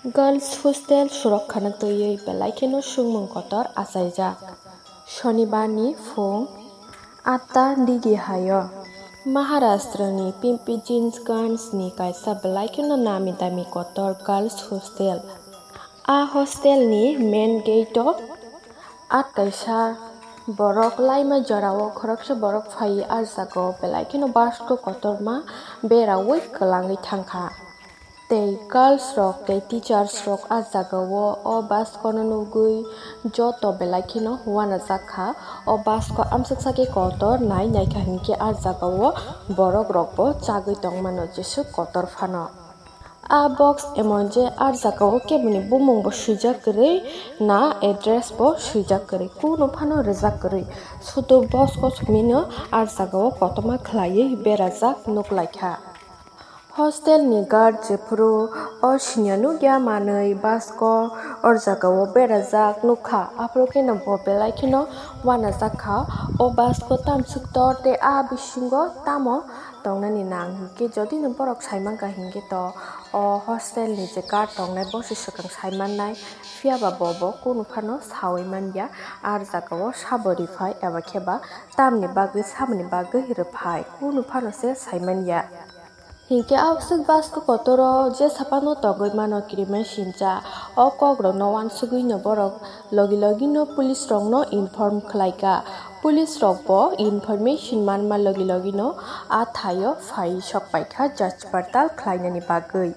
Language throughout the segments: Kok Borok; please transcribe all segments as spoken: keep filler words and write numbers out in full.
Girls hostel surokkha no twiwi belai kheno swngmung kotor achaijak. Shonibar ni phung atta digi haio Maharashtra ni Pimpri Chinchganj ni kaisa belai kheno nami dami kotor girls hostel. A hostel ni main gate o at kaisa borok laima jorao khoroksa borok phaiwi ah jagao belai kheno bus o kotorma beraui kwlangwi thangkha. Tei girls rok tei teachers rok ah jagao o bus o no nugwi joto belai kheno uanajak kha. O bus o amsuksa khe kotor nai naikha hinkhe ah jagao borok rokbo chagwi tongmano jeswk kotor phano. A box emon je ah jagao keboni bumung bo swijak kwrwi na address bo swijak kwrwi, kunu phano rijak kwrwi, sudu box o sumino ah jagao kotorma khwlaiwi berajak nuklaikha. Hostel ni guard jephuru o siniya nukya manwi bus o o jagao berajak nukha, aphuru kheno bo belai kheno uanajak kha. O bus o tamsuk tor tei a bisingo tamo tongnani nang hinkhe, jodi no borok saimankha hinkhe to o hostel ni je guard tongnai bo se swkang saimannai, phiyaba bo bo kunu phano saui manya. Ah jagao sabo riphai eba khe ba tamni bagwi samani bagwi rwphai kunu phano se saimanya. Hinkhe a swk bus o kotoro jesa phano tongwi mano kirimai sincha. O kok rokno uansugwi no borok logi logi no police rokno inform khwlaikha. Police rokbo information manma logi logi no a thaio phai sok paikha jach partal khlainani bagwi.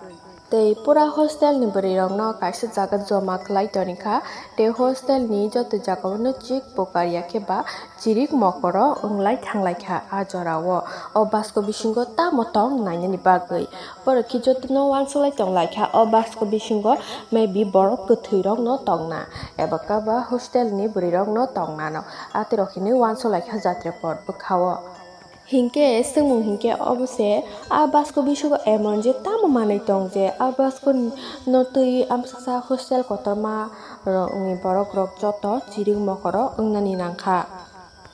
Tei pura hostel ni bwrwi rokno kaisa jaga joma khwlai tonikha, tei hostel ni joto jagao no chik bukar ya khe ba chirik mokoro wnglai thanglaikha. A jorao o bus o bisingo tamo tong nainani bagwi borok khe jotono uansuk lai tonglaikha. O bus o bisingo maybe borok kwthwi rokno tongna eba kaba hostel ni bwrwi rokno tongnano atirok hinwi uansuk laikha jatra pot bwkhao. Hinkhe swngmung hinkhe obo se, a bus o bisingo emon je tamo manwi tong je a bus o no twi amsuksa hostel kotorma rokni borok rok joto chirik mokoro wngnani nangkha.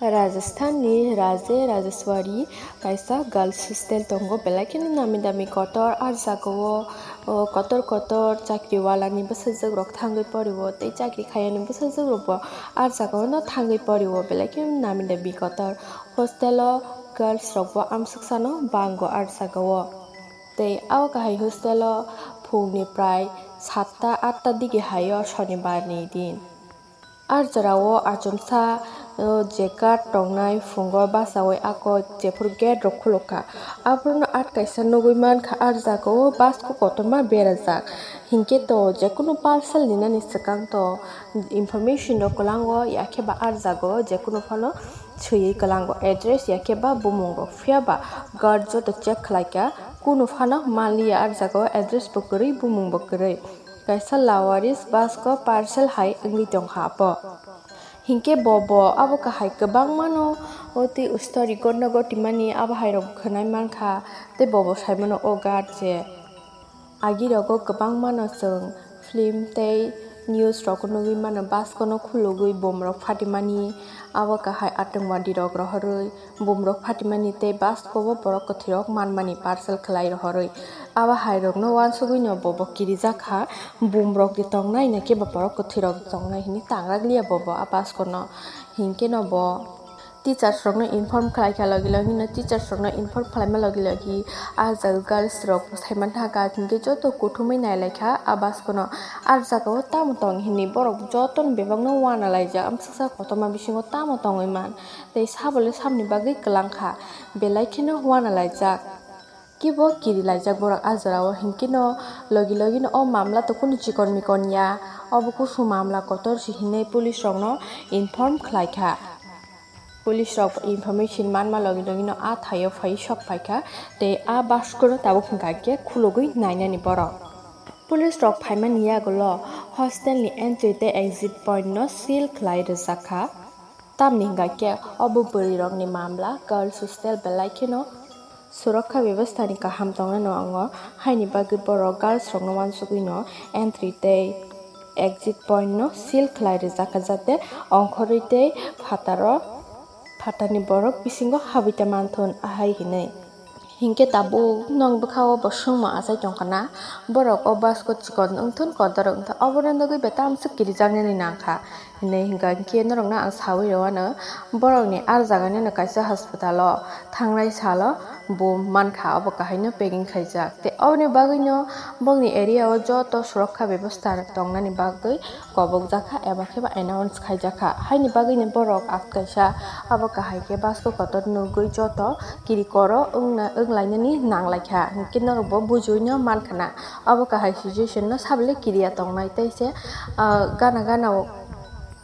Rajasthan ni Raje Rajeshwari kaisa girls hostel tongo, belai kheno nami dami kotor. Ah jagao o kotor kotor chakri wala ni bwsajwk rok thangwi porio tei chakri khayani bwsajwk rok bo ah jagao no thangwi porio, belai kheno nami dami kotor. Hostel o girls rok bo amsuksa no bango ah jagao. Tei o kahai hostel o phung ni prai satta atta digi hai o shonibar ni din. Ah jorao achomsa, o, je guard tongnai phungo bachaui ako jephuru gate rok khulukha, aphuru no at kaisa nugui mankha ah jagao bus o kotorma berajak. Hinkhe to jekunu parcel ninani swkang to information rok kwlango, yakhe ba ah jagao jekunu phano swiwi kwlango address yakhe ba bumung rok, phiya ba guard joto check khlaikha, kunu phano manliya ah jagao address bo kwrwi bumung bo kwrwi. Kaisa lawaris bus o parcel hai wngwi tongkha abo. Hinkhe bo bo abo kahai kwbangmano o twi story gotna gotimani abo hai rok khwnai mankha tei bo bo saimano o guard je. Agi rogo kwbangmano chwng film tei news rok nugwi mano bus o no khulugwi bom rok phatimani, abo kahai atwngwadi rok rohorwi. Bumrok phatimani tei bus o borok kwthwirok manmani parcel khlai rohorwi. Abo hairokno uansugwino bo bo kirijak kha, bumrok de tongnai na khe ba borok kwthwirok de tongnai hwnwi tangrakliya bo bo a bus o no. Hinkhe no bo teachers rokno inform khlai kha, logi logi no teachers rokno inform khlaima logi logi a jaga girls rok bo sai mantha kha, hinkhe joto kuthumwi nai lai kha a bus o no. A jaga o tamo tong hwnwi borok jotono bebak no uanalaijak, amsuksa kotorma bisingo tamo tongwi man. Tei sabole samni bagwi kwlang kha, belai kheno uanalaijak. Kibo kirilaijak borok a jorao, hinkhe no logi logi no o mamla to kunu chikon mikon ya, obo kusu mamla kotor se hinwi police rokno inform khlai kha. Police rok information manma logi logi no a thaio phai sok phai kha, tei a bus o no tabuk hwnkha khe khulugwi nainani borok. Police rok phaimani yagulo hostel ni entry tei exit point no seal khlai rijak kha. Tamni hwnkha khe obo bwrwirokni mamla, girls hostel belai kheno surokkha bebostha ni kaham tongnai no wngo, haini bagwi borok girls rokno uansugwi no entry tei exit point no seal khlai rijak kha, jate ongkhorwi tei phataro, phatarni borok bisingo habwi ta manthun ahai hinwi. Hinkhe tabuk nwng bwkha-o bo swngmung achai tongkha na, borok o bus-o chikon wngthun kotor wngthun, obono nugui bai tamswk kirijaknani nangkha hinwi hinkha hinkhe norokno ang saui rw anw. Borokni ah jagani no kaisa hospital-o thangnai salo bo mankha, obo kahaino packing khaijak. Tei oboni bagwino bongni area-o joto surokkha bebosta tongnani bagwi kobokjakha eba khe ba announce khaijakha. Haini bagwino borok ah kaisa abo kahai khe bus-o kotor nugui joto kirikoro wngna-, wnglainani nanglaikha. Hinkhe norokbo bujiuino mankhana abo kahai situation-no sabole kiriya tongnai tei se, ah, gana gana-o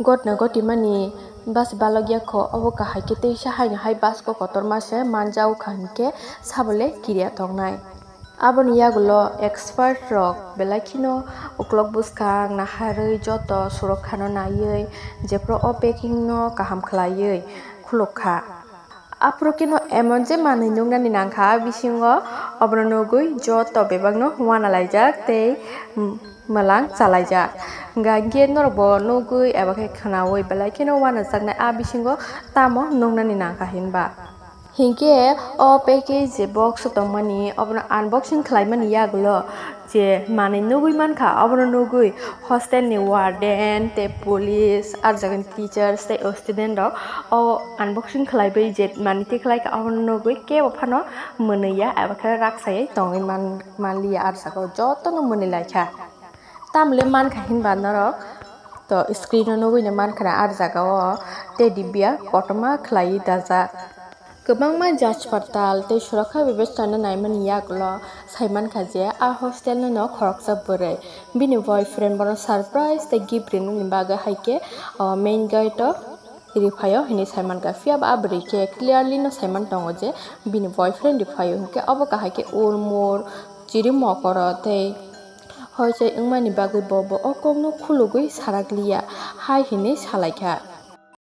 gotna gotimani bus balokya kho, obo kahai khe teisa haino hai bus-o kotorma se manjago kha hinkhe sabole kiriya tongnai. Aboni yagulo expert rok belai kheno uklok bwskang naharwi joto surokkha no naiwi jephru o packing no kaham khlaiwi khuluk kha. Aphuru kheno emon je manwi nuknani nangkha a bisingo, obono nugwi joto bebakno uanalaijak tei mwlang chalaijak. Hinkhe norokbo nugwi eba khe khwnaui belai kheno uanajaknai a bisingo tamo nuknani nangkha hinba. Hinkhe o package je box o tongmani, obono unboxing khlaimani yagulo je manwi nugui mankha, obono nugui hostel ni warden tei police, ah jagani teachers tei o student rok o unboxing khlaiwi je manwi tikhlaikha, obono nugui kebo phano mwnwi ya eba khe raksaiwi tongwi man-, manliya, ah jagao jotono mwnwi laikha. Tamle mankha hinba norok to screen o nugui no mankha na ah jagao teddy bear kotorma khlaiwi dajak. Kwbangma jaj patal tei surokkha bebostano naimani yagulo saimankha je a hostel no khoroksa bwrwi bini boyfriend bono surprise tei gift rinani bagwi hai khe o main gate o riphaio hinwi saimankha. Phiya ba a bwrwi khe clearly no saiman tongo je bini boyfriend riphaio hinkhe obo kahai khe urmur chiri mokoro tei hoichai wngmani bagwi bo, bo o kokno khulugwi sarakliya hai hinwi salaikha.